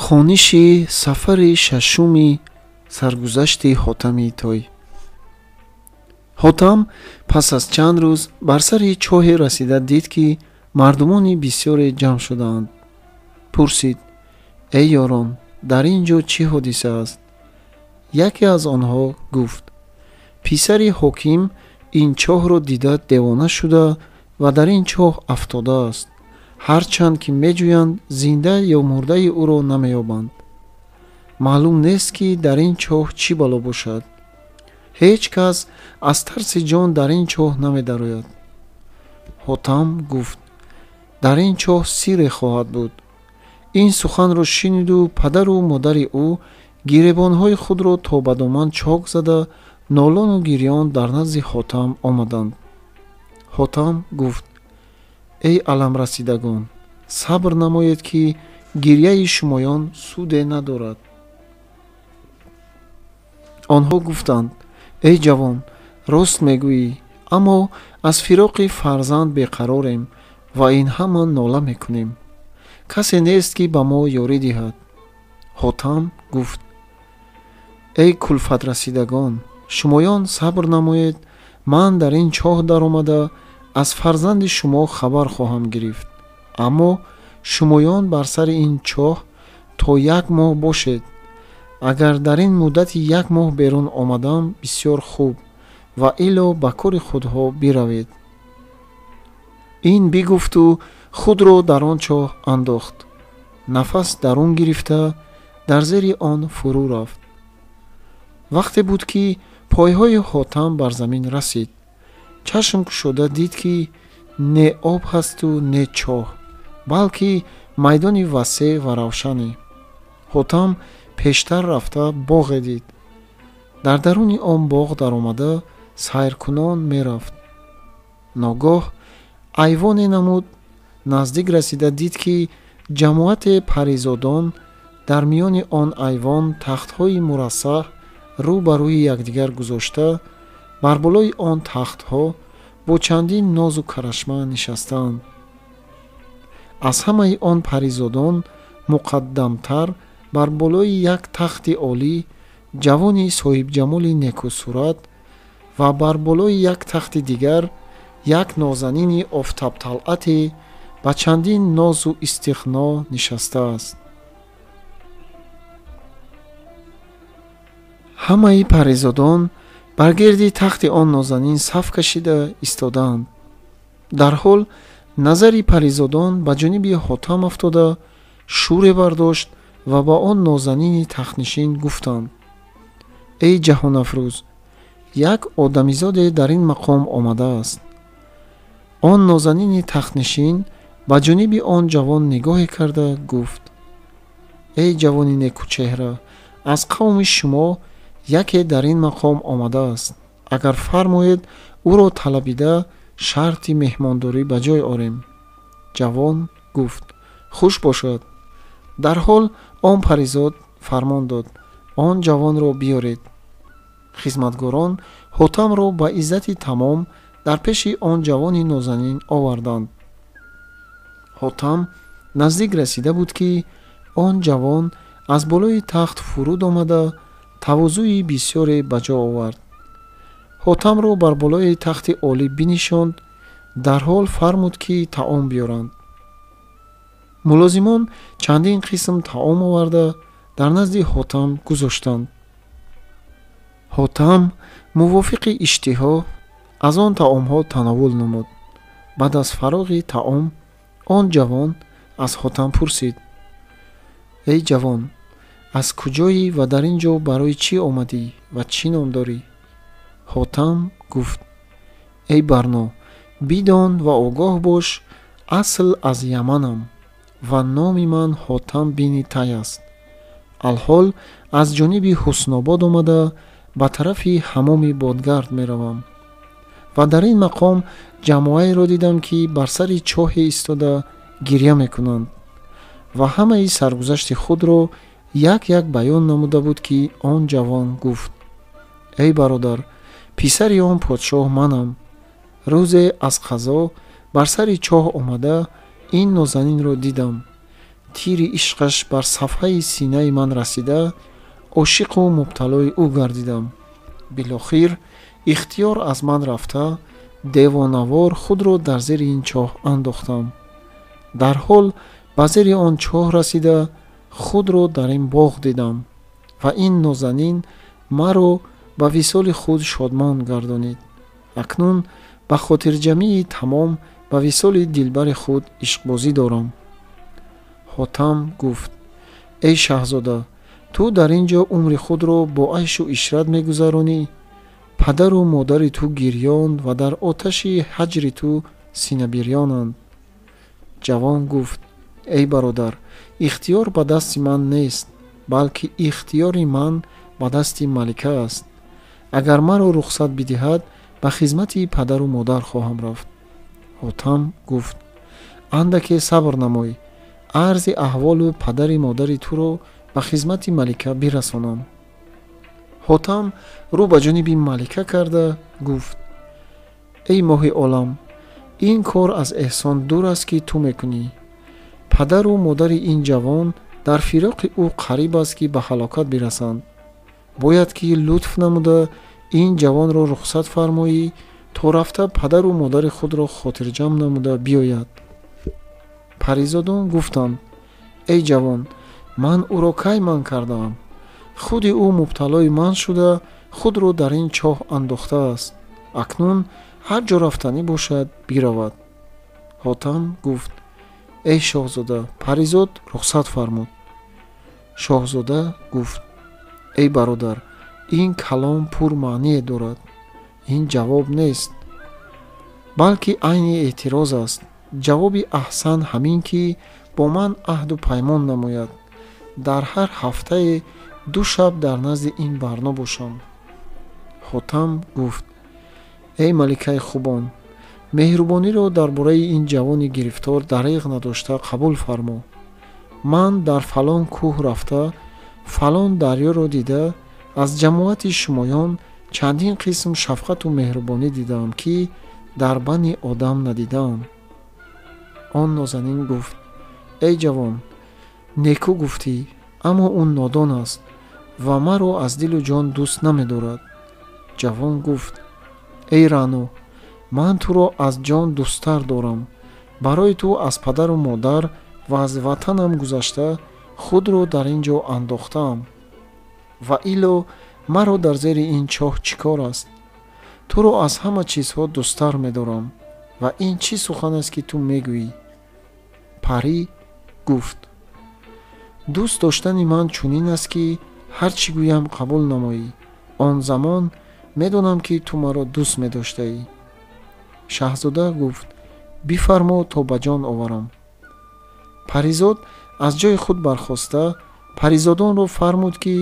Хониши сафари шашуми саргузашти Ҳотами Той. Ҳотам пас аз чанд рӯз бар сари чоҳе расида дид, ки мардумони бисёре ҷамъ шудаанд. Пурсид: эй ёрон, дар ин ҷо чӣ ҳодиса аст? Яке аз онҳо гуфт: писари ҳоким ин чоҳро дида девона шуда ва дар ин чоҳ афтодааст. Ҳарчанд ки меҷӯянд, зинда ё мурдаи ӯро намеёбанд. Маълум нест, ки дар ин чоҳ чӣ бало бошад. Ҳеҷ кас аз тарси ҷон дар ин чоҳ намедарояд. Ҳотам гуфт: дар ин чоҳ сирре хоҳад буд. Ин суханро шиниду падару модари ӯ гиребонҳои худро то ба доман чок зада, нолону гирён дар назди Ҳотам омаданд. Ҳотам гуфт: эй аламрасидагон, сабр намоед, ки гирьяи шумоён суде надорад. Онҳо гуфтанд: эй ҷавон, рост мегӯӣ, аммо аз фироқи фарзанд беқарорем ва ин ҳама нола мекунем. Касе нест, ки ба мо ёрӣ диҳад. Ҳотам гуфт: эй кулфатрасидагон, шумоён сабр намоед, ман дар ин чоҳ даромада аз фарзанди шумо хабар хоҳам гирифт. Аммо шумоён бар сари ин чоҳ то як моҳ бошед. Агар дар ин муддати як моҳ берун омадам, бисёр хуб, ва ило ба кори худҳо биравед. Ин бигуфту худро дар он чоҳ андохт. Нафас дарун гирифта дар зери он фурӯ рафт. Вақте буд, ки пойҳои Ҳотам бар замин расид, чашм кушода дид, ки не об ҳасту не чоҳ, балки майдони васеъ ва равшане. Ҳотам пештар рафта боғе дид. Дар даруни он боғ даромада сайркунон мерафт. Ногоҳ айвоне намуд. Наздик расида дид, ки ҷамоате паризодон дар миёни он айвон тахтҳои мурассаҳ рӯ ба рӯи якдигар гузошта, бар болои он тахтҳо бо чандин нозу карашма нишастаанд. Аз ҳамаи он паризодон муқаддамтар бар болои як тахти олӣ ҷавони соҳибҷамоли некусурат ва бар болои як тахти дигар як нозанини офтобталъате ба чандин нозу истиғно нишастааст. Ҳамаи паризодон бар гирди тахти он нозанин саф кашида истодаанд. Дарҳол назари паризодон ба ҷониби Ҳотам афтода, шӯре бардошт ва ба он нозанини тахтнишин гуфтанд: эй ҷаҳонафрӯз, як одамизоде дар ин мақом омадааст. Он нозанини тахтнишин ба ҷониби он ҷавон нигоҳе карда гуфт: эй ҷавони некучеҳра, аз қавми шумо яке дар ин мақом омадааст. Агар фармоед, ӯро талабида шарти меҳмондорӣ ба ҷой орем. Ҷавон гуфт: хуш бошад. Дарҳол он паризод фармон дод: он ҷавонро биёред. Хизматгорон Ҳотамро ба иззати тамом дар пеши он ҷавони нозанин оварданд. Ҳотам наздик расида буд, ки он ҷавон аз болои тахт фуруд омада тавозӯи бисёре ба ҷо овард. Ҳотамро бар болои тахти олӣ бинишонд, дарҳол фармуд, ки таом биёранд. Мулозимон чандин қисм таом оварда дар назди Ҳотам гузоштанд. Ҳотам мувофиқи иштиҳо аз он таомҳо тановул намуд. Баъд аз фароғи таом он ҷавон аз Ҳотам пурсид: эй ҷавон, аз куҷоӣ ва дар ин ҷо барои чӣ омадӣ ва чӣ ном дорӣ? Ҳотам гуфт: эй барно, бидон ва огоҳ бош, асл аз Яманам ва номи ман Ҳотам бини Тай аст. Алҳол аз ҷониби Ҳуснобод омада ба тарафи ҳамоми Бодгард меравам ва дар ин мақом ҷамоаеро дидам, ки бар сари чоҳе истода гирья мекунанд ва ҳамаи саргузашти худро як-як баён намуда буд, ки он ҷавон гуфт: эй бародар, писари он подшоҳ манам. Рӯзе аз қазо бар сари чоҳ омада ин нозанинро дидам. Тири ишқаш бар сафҳаи синаи ман расида, ошиқу мубталои ӯ гардидам. Билохир ихтиёр аз ман рафта, девонавор худро дар зери ин чоҳ андохтам. Дарҳол ба зери он чоҳ расида, худро дар ин боғ дидам ва ин нозанин маро ба висоли худ шодмон гардонид. Акнун ба хотирҷамъии тамом ба висоли дилбари худ ишқбозӣ дорам. Ҳотам гуфт: эй шаҳзода, ту дар ин ҷо умри худро бо айшу ишрат мегузаронӣ. Падару модари ту гирён ва дар оташи ҳаҷри ту синабирёнанд. Ҷавон гуфт: эй бародар, ихтиёр ба дасти ман нест, балки ихтиёри ман ба дасти малика аст. Агар маро рухсат бидиҳад, ба хизмати падару модар хоҳам рафт. Ҳотам гуфт: андаке сабр намой, арзи аҳволу падари модари туро ба хизмати малика бирасонам. Ҳотам рӯ ба ҷониби малика карда гуфт: эй моҳи олам, ин кор аз эҳсон дур аст, ки ту мекунӣ. Падару модари ин ҷавон дар фироқи ӯ қариб аст, ки ба ҳалокат бирасанд. Бояд ки лутф намуда ин ҷавонро рухсат фармоӣ, то рафта падару модари худро хотирҷамъ намуда биёяд. Паризодон гуфтанд: эй ҷавон, ман ӯро кай манъ кардаам? Худи ӯ мубталои ман шуда, худро дар ин чоҳ андохтааст. Акнун ҳар ҷо рафтанӣ бошад, биравад. Ҳотам гуфт: эй шоҳзода, паризод рухсат фармуд. Шоҳзода гуфт: эй бародар, ин калом пурмаъние дорад. Ин ҷавоб нест, балки айни эътироз аст. Ҷавоби аҳсан ҳамин ки бо ман аҳду паймон намояд, дар ҳар ҳафтае 2 шаб дар назди ин барно бошам. Ҳотам гуфт: эй маликаи хубон, меҳрубониро дар бораи ин ҷавони гирифтор дариғ надошта қабул фармо. Ман дар фалон кӯҳ рафта, фалон дарёро дида, аз ҷамоати шумоён чандин қисм шафқату меҳрубонӣ дидаам, ки дар бани одам надидаам. Он нозанин гуфт: эй ҷавон, некӯ гуфтӣ, аммо ӯ нодон аст ва маро аз дилу ҷон дӯст намедорад. Ҷавон гуфт: эй Раъно, ман туро аз ҷон дӯсттар дорам. Барои ту аз падару модар ва аз ватанам гузашта худро дар ин ҷо андохтаам. Ва ило маро дар зери ин чоҳ чӣ кор аст? Туро аз ҳама чизҳо дӯсттар медорам. Ва ин чӣ сухан аст, ки ту мегӯӣ? Парӣ гуфт: дӯст доштани ман чунин аст, ки ҳар чӣ гӯям қабул намоӣ. Он замон медонам, ки ту маро дӯст медоштаӣ. Шаҳзода гуфт: бифармо то ба ҷон оварам. Паризод аз ҷои худ бархоста, паризодонро фармуд, ки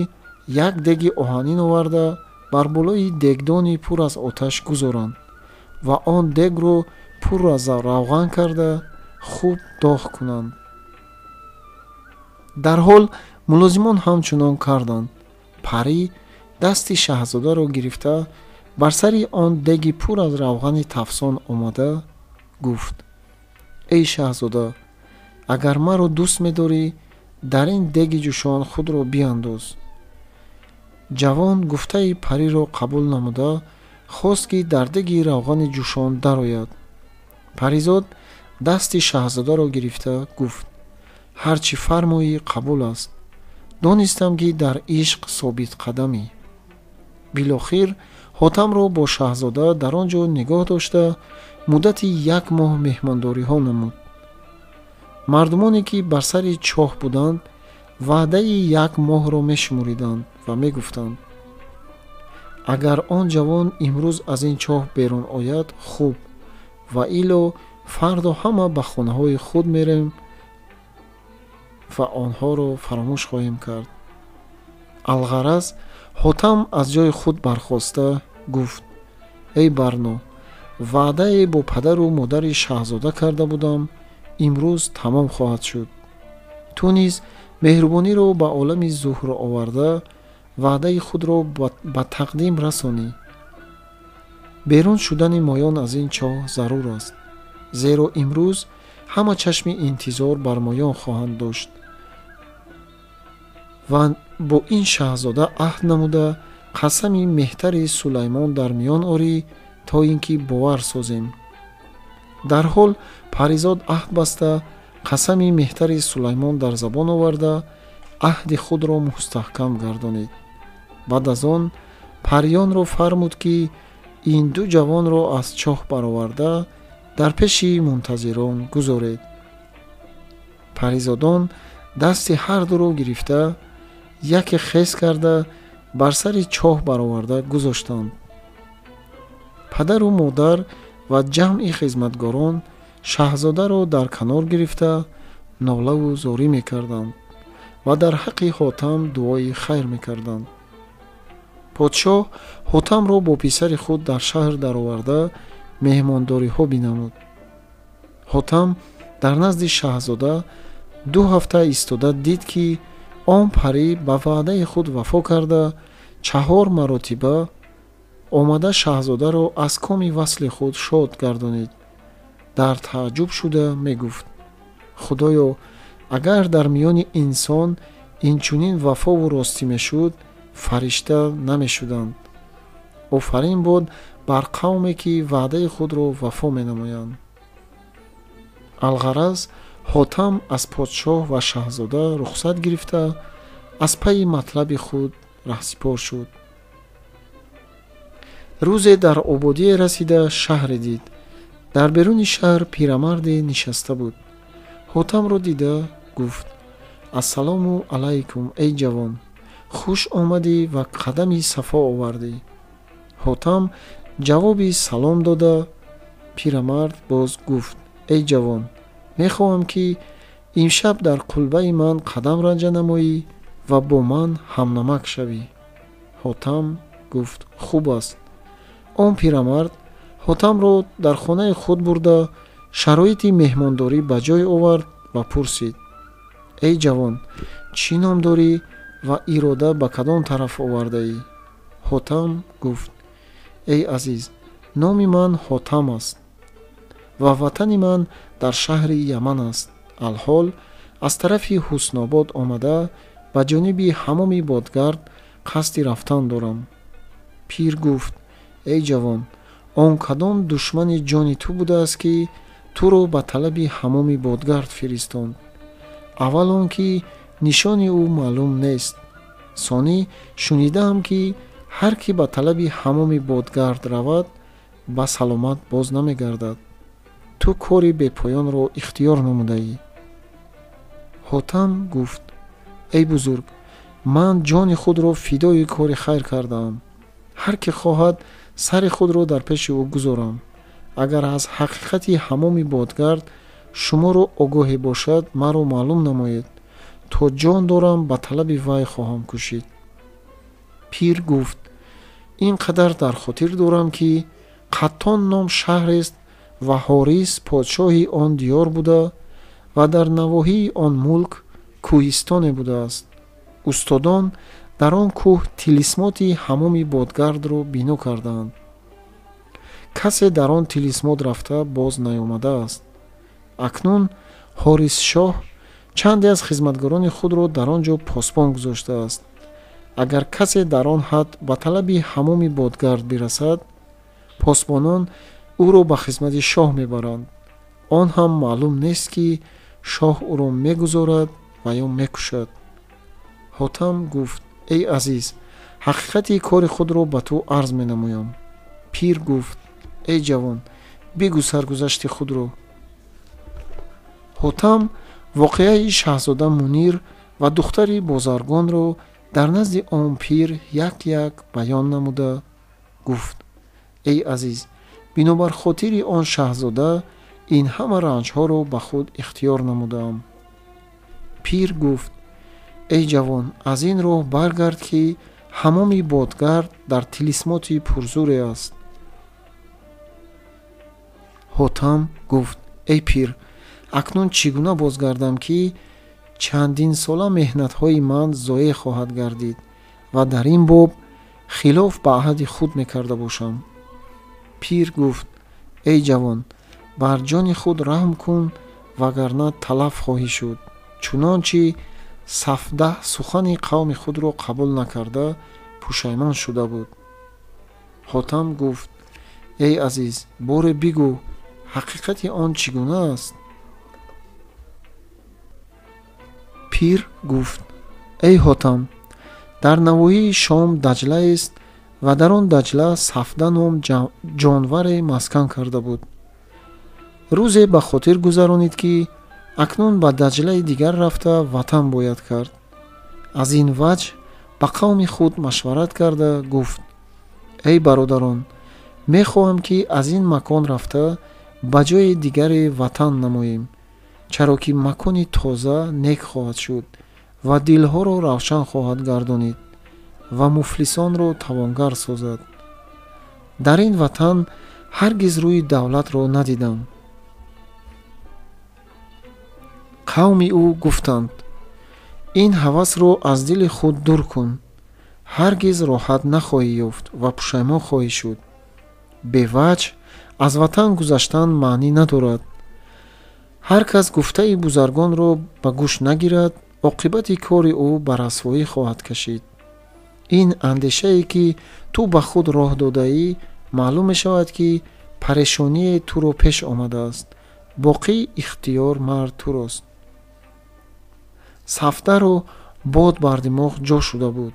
як деги оҳанин оварда бар болои дегдони пур аз оташ гузоранд ва он дегро пур аз равған карда хуб доғ кунанд. Дарҳол мулозимон ҳамчунон карданд. Парӣ дасти шаҳзодаро гирифта бар сари он деги пур аз равғани тафсон омада гуфт: эй шаҳзода, агар маро дӯст медорӣ, дар ин деги ҷӯшон худро биандоз. Ҷавон гуфтаи париро қабул намуда, хост, ки дар деги равғани ҷӯшон дарояд. Паризод дасти шаҳзодаро гирифта гуфт: ҳар чӣ фармоӣ қабул аст. Донистам, ки дар ишқ собитқадамӣ. Билохир Ҳотамро бо шаҳзода дар он ҷо нигоҳ дошта, муддати 1 моҳ меҳмондориҳо намуд. Мардумоне, ки бар сари чоҳ буданд, ваъдаи 1 моҳро мешумориданд ва мегуфтанд: агар он ҷавон имрӯз аз ин чоҳ берун ояд, хуб, ва ило фардо ҳама ба хонаҳои худ мерем ва онҳоро фаромӯш хоҳем кард. Алғараз Ҳотам аз ҷои худ бархоста гуфт: эй Барно, ваъдае бо падару модари шаҳзода карда будам, имрӯз тамом хоҳад шуд. Ту низ меҳрубониро ба олами зуҳр оварда, ваъдаи худро ба тақдим расонӣ. Берун шудани моён аз ин чоҳ зарур аст, зеро имрӯз ҳама чашми интизор бар моён хоҳанд дошт. ва бо ин шаҳзода аҳд намуда қасами меҳтари Сулаймон дар миён орӣ, то ин ки бовар созем. Дарҳол паризод аҳд баста, қасами меҳтари Сулаймон дар забон оварда, аҳди худро мустаҳкам гардонид. Баъд аз он париёнро фармуд, ки ин ду ҷавонро аз чоҳ бароварда дар пеши мунтазирон гузоред. Паризодон дасти ҳар дуро гирифта, яке хез карда бар сари чоҳ бароварда гузоштанд. Падару модар ва ҷамъи хизматгорон шаҳзодаро дар канор гирифта нолаву зорӣ мекарданд ва дар ҳаққи Ҳотам дуои хайр мекарданд. Подшоҳ Ҳотамро бо писари худ дар шаҳр дароварда меҳмондориҳо бинамуд. Ҳотам дар назди шаҳзода 2 ҳафта истода дид, ки он парӣ ба ваъдаи худ вафо карда 4 маротиба омада шаҳзодаро аз коми васли худ шод гардонид. Дар тааҷҷуб шуда мегуфт: худоё, агар дар миёни инсон инчунин вафову ростӣ мешуд, фаришта намешуданд. Офарин бод бар қавме, ки ваъдаи худро вафо менамоянд. Алғараз Ҳотам аз подшоҳ ва шаҳзода рухсат гирифта аз пайи матлаби худ раҳсипор шуд. Рӯзе дар ободие расида шаҳре дид. Дар беруни шаҳр пирамарде нишаста буд. Ҳотамро дида гуфт: ассалому алайкум, эй ҷавон, хуш омадӣ ва қадами сафо овардӣ. Ҳотам ҷавоби салом дода. Пирамард боз гуфт: эй ҷавон, мехоҳам, ки имшаб дар қулбаи ман қадам ранҷа намоӣ ва бо ман ҳамнамак шавӣ. Ҳотам гуфт: хуб аст. Он пирамард Ҳотамро дар хонаи худ бурда шароити меҳмондорӣ ба ҷой овард ва пурсид: эй ҷавон, чӣ ном дорӣ ва ирода ба кадом тараф овардаӣ? Ҳотам гуфт: эй азиз, номи ман Ҳотам аст ва ватани ман дар шаҳри Яман аст. Алҳол аз тарафи Ҳуснобод омада ба ҷониби ҳамоми бодгард қасди рафтан дорам. Пир гуфт: эй ҷавон, он кадом душмани ҷони ту будааст, ки туро ба талаби ҳамоми бодгард фиристонд? Аввал он ки нишони ӯ маълум нест. Сонӣ шунидаам, ки ҳар ки ба талаби ҳамоми бодгард равад, ба саломат боз намегардад. Ту кори бепоёнро ихтиёр намудаӣ. Ҳотам гуфт: эй бузург, ман ҷони худро фидои кори хайр кардаам. Ҳар ки хоҳад сари худро дар пеши ӯ гузорам. Агар аз ҳақиқати ҳамоми бодгард шуморо огоҳе бошад, маро маълум намоед. То ҷон дорам ба талаби вай хоҳам кӯшид. Пир гуфт: ин қадар дар хотир дорам, ки Қаттон ном шаҳрест ва Ҳорис подшоҳи он диёр буда ва дар навоҳии он мулк кӯҳистоне будааст. Устодон дар он кӯҳ тилисмоти ҳамоми бодгардро бино кардаанд. Касе дар он тилисмот рафта боз наёмадааст. Акнун Ҳорисшоҳ чанде аз хизматгорони худро дар он ҷо посбон гузоштааст. Агар касе дар он ҳад ба талаби ҳамоми бодгард бирасад, посбонон ӯро ба хизмати шоҳ мебаранд. Он ҳам маълум нест, ки шоҳ ӯро мегузорад ва ё мекушад. Ҳотам гуфт: эй азиз, ҳақиқати кори худро ба ту арз менамоям. Пир гуфт: эй ҷавон, бигӯ саргузашти худро. Ҳотам воқеаи шаҳзода Мунир ва духтари бозаргонро дар назди он пир як-як баён намуда гуфт: эй азиз, бинобар хотири он шаҳзода ин ҳама ранҷҳоро ба худ ихтиёр намудаам. Пир гуфт: эй ҷавон, аз ин роҳ баргард, ки ҳамоми бодгард дар тилисмоти пурзуре аст. Ҳотам гуфт: эй пир, акнун чӣ гуна бозгардам, ки чандинсола меҳнатҳои ман зоеъ хоҳад гардид ва дар ин боб хилоф ба аҳди худ мекарда бошам? Пир гуфт: эй ҷавон, бар ҷони худ раҳм кун, вагарна талаф хоҳӣ шуд, чунончи Сафдаҳ сухани қавми худро қабул накарда пушаймон шуда буд. Ҳотам гуфт: эй азиз, боре бигӯ, ҳақиқати он чӣ гуна аст? Пир гуфт: эй Ҳотам, дар навоҳии Шом Даҷлаест ва дар он Даҷла Сафда ном ҷонваре маскан карда буд. Рӯзе ба хотир гузаронид, ки акнун ба Даҷлаи дигар рафта ватан бояд кард. Аз ин ваҷҳ ба қавми худ машварат карда гуфт: эй бародарон, мехоҳам, ки аз ин макон рафта ба ҷои дигаре ватан намоем, чаро ки макони тоза нек хоҳад шуд ва дилҳоро равшан хоҳад гардонид ва муфлисонро тавонгар созад. Дар ин ватан ҳаргиз рӯи давлатро надидам. Қавми ӯ гуфтанд: ин ҳавасро аз дили худ дур кун, ҳаргиз роҳат нахоҳӣ ёфт ва пушаймон хоҳӣ шуд. Беваҷҳ аз ватан гузаштан маънӣ надорад. Ҳар кас гуфтаи бузаргонро ба гӯш нагирад, оқибати кори ӯ ба расвоӣ хоҳад кашид. Ин андешае, ки ту ба худ роҳ додаӣ, маълум мешавад, ки парешоние туро пеш омадааст. Боқӣ ихтиёр мард турост. Сафдаро бод бар димоғ ҷо шуда буд.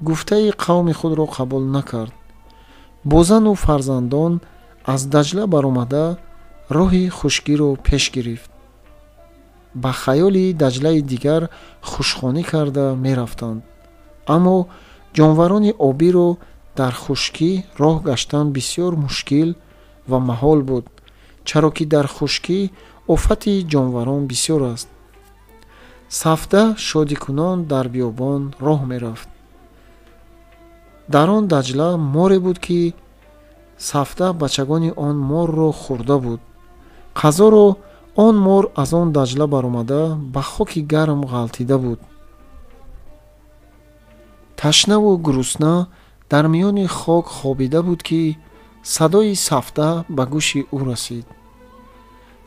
Гуфтаи қавми худро қабул накард. Бо зану фарзандон аз Даҷла баромада роҳи хушкиро пеш гирифт. Ба хаёли Даҷлаи дигар хушхонӣ карда мерафтанд. Аммо ҷонварони обиро дар хушкӣ роҳ гаштан бисёр мушкил ва маҳол буд, чаро ки дар хушкӣ офати ҷонварон бисёр аст. Сафда шодикунон дар биёбон роҳ мерафт. Дар он Даҷла море буд, ки Сафда бачагони он морро хӯрда буд. Қазоро он мор аз он Даҷла баромада ба хоки гарм ғалтида буд. Ташнаву гурусна дар миёни хок хобида буд, ки садои Сафда ба гӯши ӯ расид.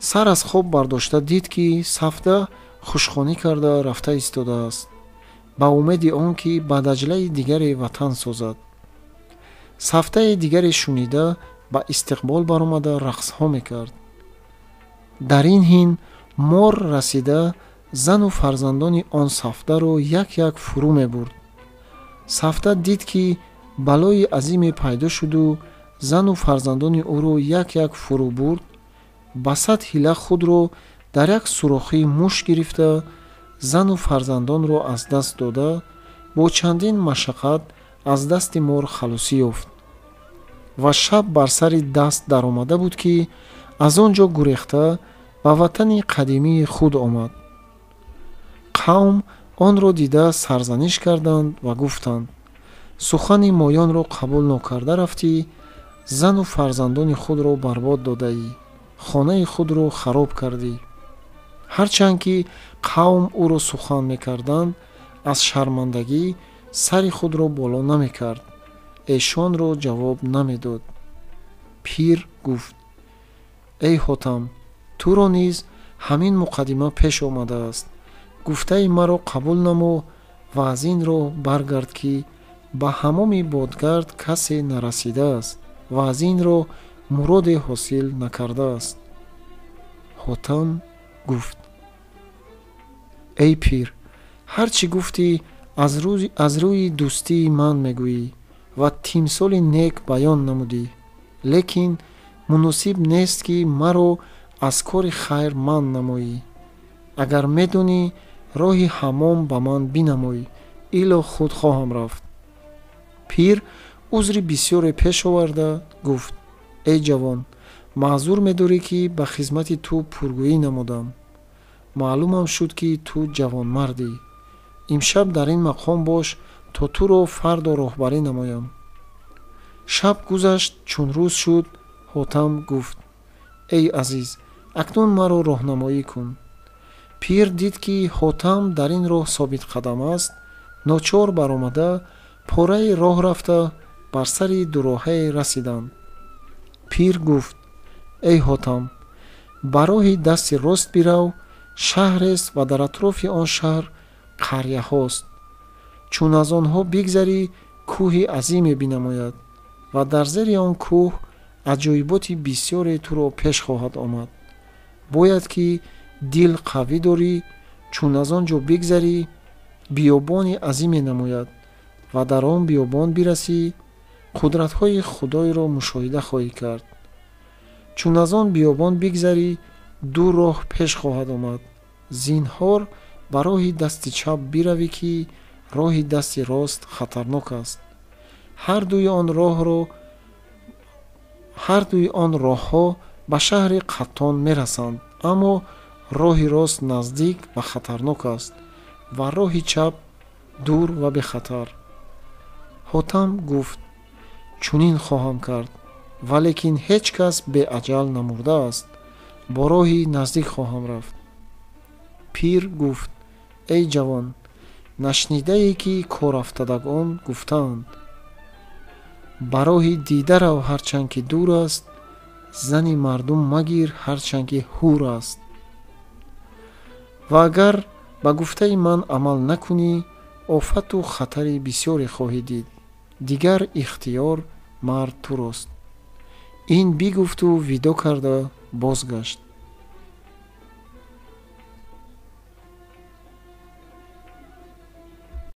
Сар аз хоб бардошта дид, ки Сафда хушхонӣ карда рафта истодааст, ба умеди он ки ба Даҷлаи дигаре ватан созад. Сафдаи дигаре шунида ба истиқбол баромада рақсҳо мекард. Дар ин ҳин мор расида зану фарзандони он Сафдаро як-як фурӯ мебурд. Сафда дид, ки балои азиме пайдо шуду зану фарзандони ӯро як-як фурӯ бурд. Ба сад ҳила худро дар як сурохии муш гирифта, зану фарзандонро аз даст дода, бо чандин машаққат аз дасти мор халосӣ ёфт. Ва шаб бар сари даст даромада буд, ки аз он ҷо гурехта ба ватани қадимии худ омад. Қавм онро дида сарзаниш карданд ва гуфтанд: сухани моёнро қабул нокарда рафтӣ, зану фарзандони худро барбод додаӣ, хонаи худро хароб кардӣ. Ҳарчанд ки қавм ӯро сухан мекарданд, аз шармандагӣ сари худро боло намекард, эшонро ҷавоб намедод. Пир гуфт: эй Ҳотам, туро низ ҳамин муқаддима пеш омадааст. Гуфтаи маро қабул намо ва аз ин роҳ баргард, ки ба ҳамоми бодгард касе нарасидааст ва аз ин роҳ муроде ҳосил накардааст. Ҳотам гуфт: эй пир, ҳар чӣ гуфтӣ аз рӯи дӯстии ман мегӯӣ ва тимсоли нек баён намудӣ, лекин муносиб нест, ки маро аз кори хайр манъ намоӣ. Агар медонӣ, роҳи ҳамом ба ман бинамой, ило худ хоҳам рафт. Пир узри бисёре пеш оварда гуфт: эй ҷавон, маъзур медорӣ, ки ба хизмати ту пургӯӣ намудам. Маълумам шуд, ки ту ҷавонмардӣ. Имшаб дар ин мақом бош, то туро фардо роҳбарӣ намоям. Шаб гузашт, чун рӯз шуд, Ҳотам гуфт: эй азиз, акнун маро роҳнамоӣ кун. Пир дид, ки Ҳотам дар ин роҳ собитқадам аст, ночор баромада пораи роҳ рафта бар сари дуроҳае расиданд. Пир гуфт: эй Ҳотам, ба роҳи дасти рост бирав, шаҳрест ва дар атрофи он шаҳр қарияҳост. Чун аз онҳо бигзарӣ, кӯҳи азиме бинамояд ва дар зери он кӯҳ аҷоиботи бисёре туро пеш хоҳад омад. Бояд ки дил қавӣ дорӣ. Чун аз он ҷо бигзарӣ, биёбони азиме намояд ва дар он биёбон бирасӣ, қудратҳои Худойро мушоҳида хоҳӣ кард. Чун аз он биёбон бигзарӣ, ду роҳ пеш хоҳад омад. Зинҳор ба роҳи дасти чап биравӣ, ки роҳи дасти рост хатарнок аст. Ҳар дуи он роҳҳо ба шаҳри Қаттон мерасанд, аммо роҳи рост наздик ва хатарнок аст ва роҳи чап дур ва бехатар. Ҳотам гуфт: чунин хоҳам кард, валекин ҳеҷ кас беаҷал намурдааст. Бо роҳи наздик хоҳам рафт. Пир гуфт: эй ҷавон, нашнидае ки корафтадагон гуфтаанд: ба роҳи дида рав, ҳарчанд ки дур аст, зани мардум магир, ҳарчанд ки ҳур аст. Ва агар ба гуфтаи ман амал накунӣ, офату хатари бисёре хоҳӣ дид. Дигар ихтиёр мард турост. Ин бигуфту видо карда бозгашт.